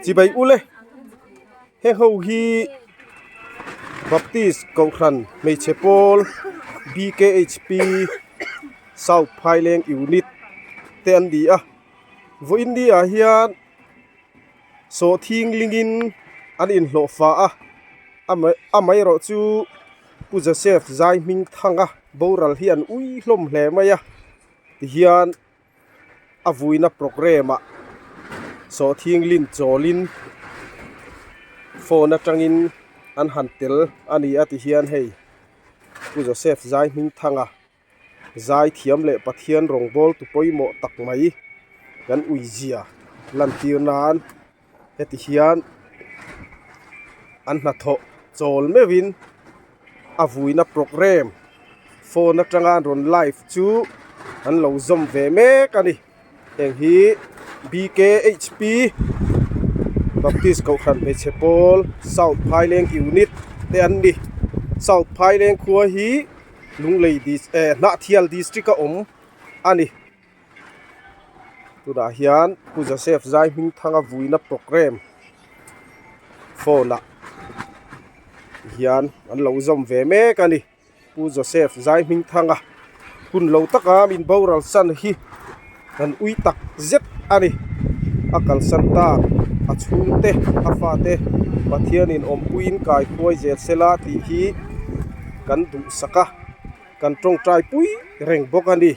Chibai ule he ho hi baptist kohhran hmeichhe pawl bkhp south phaileng unit te an ni a vawiin ni ah hian sawhthing lingin an inhlawh fah a amaherawh chu pu joseph zai hming thanga boral hi an ui hlawm hle mai a tihian. a vuina programme ah sawhthing lin chawlin phone atangin an han tel a ni a ti hian hei pu Joseph Zaihmingthanga zai thiam leh Pathian rawngbawl tu pawimawh tak mai kan ui zia lantir nan heti hian an hnathawh chawl meuhin a vuina programme phone atanga an rawn live chu an lo zawm ve mek a ni heng hi bkhp baptist kohhran hmeichhe pawl south phaileng unit te an ni south phaileng khua hi lunglei dis eh hnahthial district a awm a ni. Tunah hian Pu Joseph Zaihmingthanga vuina programme phone ah hian an lo zawm ve mek a ni Pu Joseph Zaihmingthanga hun lo taka min boral san hi kan ui tak zet a ni a kalsan tak a chhungte a fate Pathianin awmpuiin kai khuai zel sela tih hi kan duhsak a kan tawngtai pui reng bawk a ni.